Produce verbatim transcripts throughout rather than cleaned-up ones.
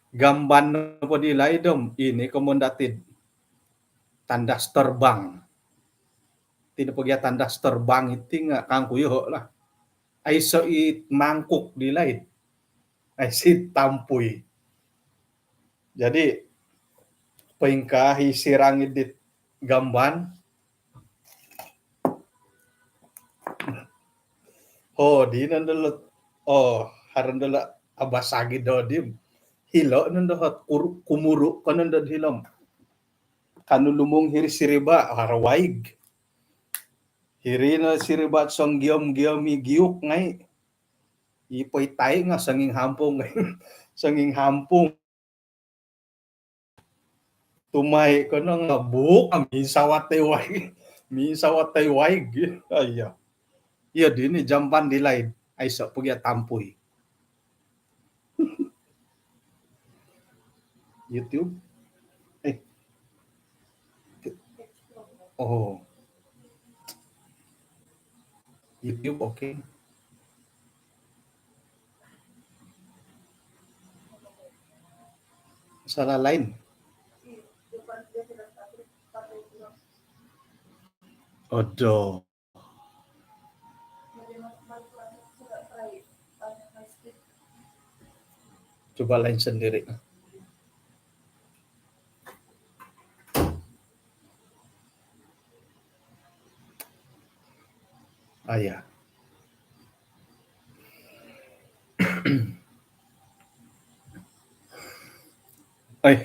Gamban nopo di laid om, ini komoyon dati tandas terbang. Iti nopo gia tandas terbang iti nga kangku yoho lah. Aiso i mangkuk di laid. Aiso i tampui. Jadi, poingkaa i sirang id dit gamban. Oh, di nondo lo. Oh, haro nondo lo abasagi do di. Hilo nondo hot kur-, kumuru ko nondo hilo. Kanu lumung hiri siriba, haro waig. Hiri no siriba songgiom-giom i giuk ngai. I poitai nga songinghampung. Songinghampung. Tumai kono nga buuk, ah, minsawat toi waig. Minsawat toi waig. Ah, iya. Iya, dini jamban di laid. Aiso po gia tampui. YouTube. Eh. Oh. YouTube, okay. Masalah lain. Aduh. Cuba lain sendiri. Ah, ya. Oi.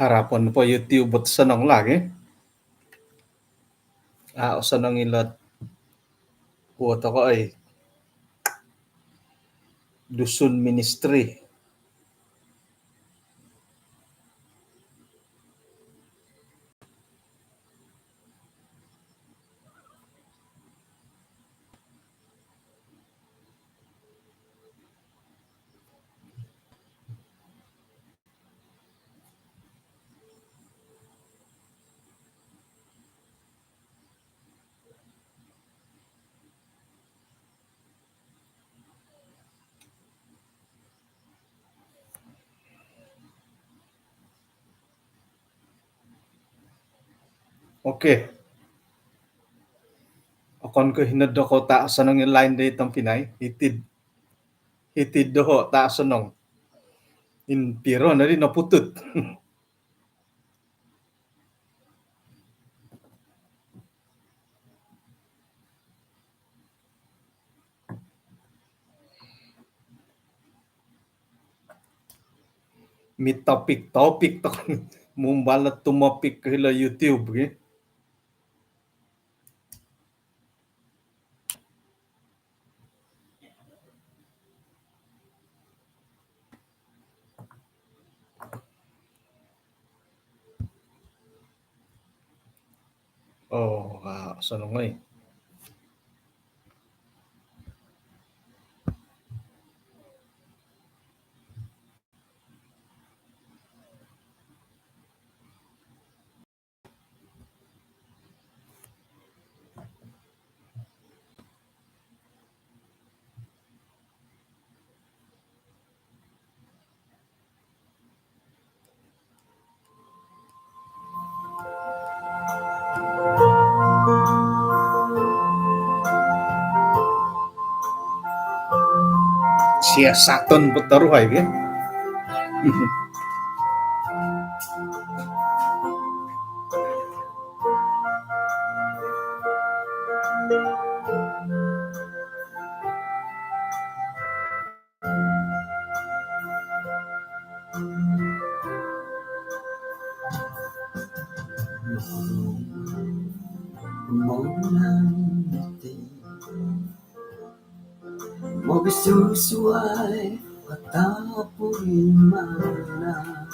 Harapon po YouTube bot sonong lagi. Ah, sonong ilot. Kuo toko, oi. Dusun Ministry. Okey. Okon ko hino do ko ta sonong i lain di tompinai. Hiti, hiti doho ta sonong. Impiro nodi noputut. Mitopik-topik toko. Mumbalat tumopik ko hilo YouTube gi. Oh, ah, sonong oi. Siasaton po toruhai, ya. Mogisusuai atau purimanan.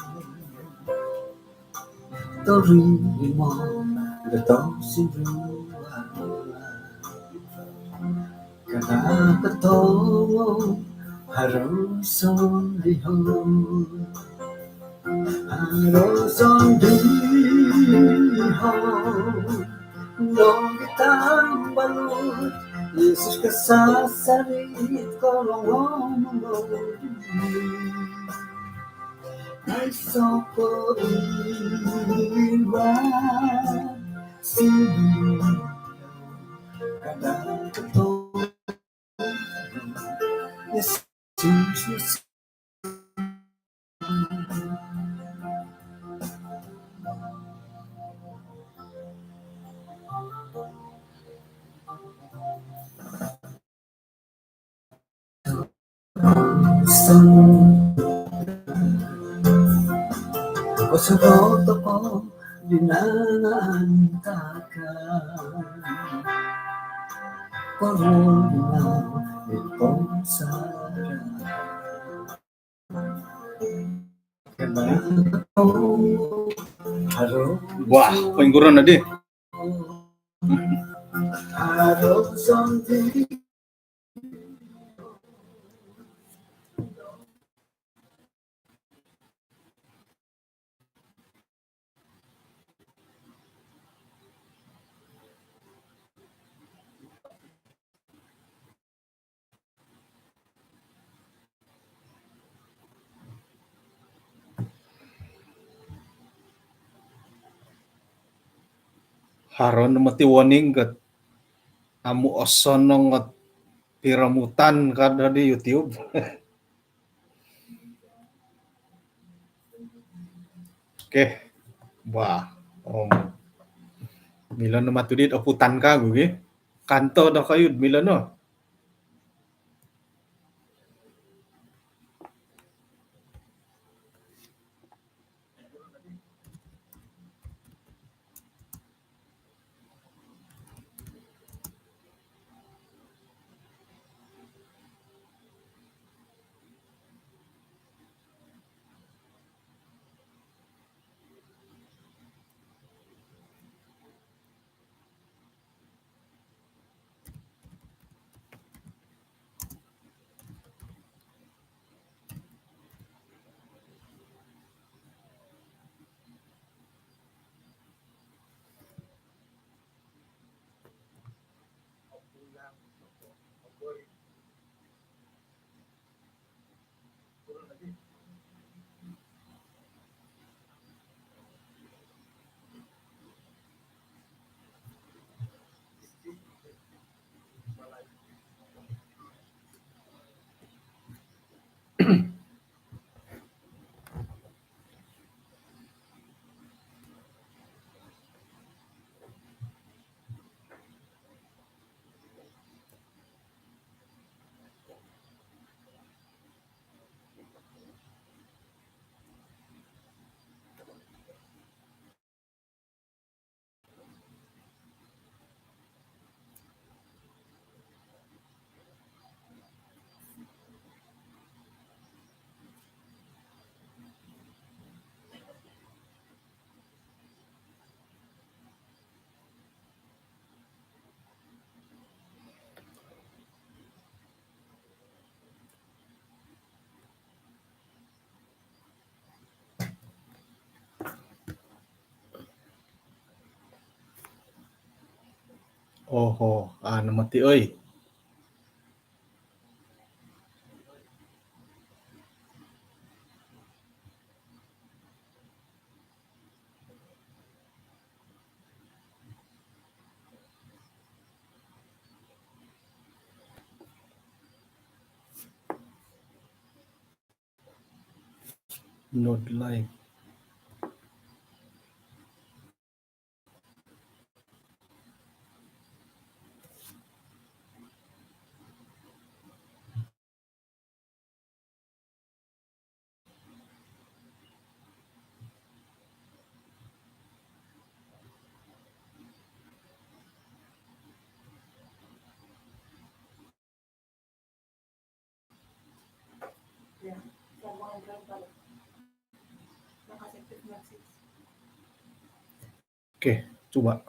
Torimo do tosindua. Kada kotongo haro sondihon. Haro sondihon. Nogi tambalut. Yesus kasasari kolongom mongoli. Ai soko iwa sini kadang keto. Yesus. Sang. Kosudo toko dinangan takan. Korona di ponsara. Wah, pengguron adi. Haro no moti warning kat amu osonong kat piromutan kada di YouTube. Okey. Wah. Om. Milo no matu dit oputan kagu gi. Kanto do kayud milo no. Oho, anu mati oi. Not live. Okey, cuba.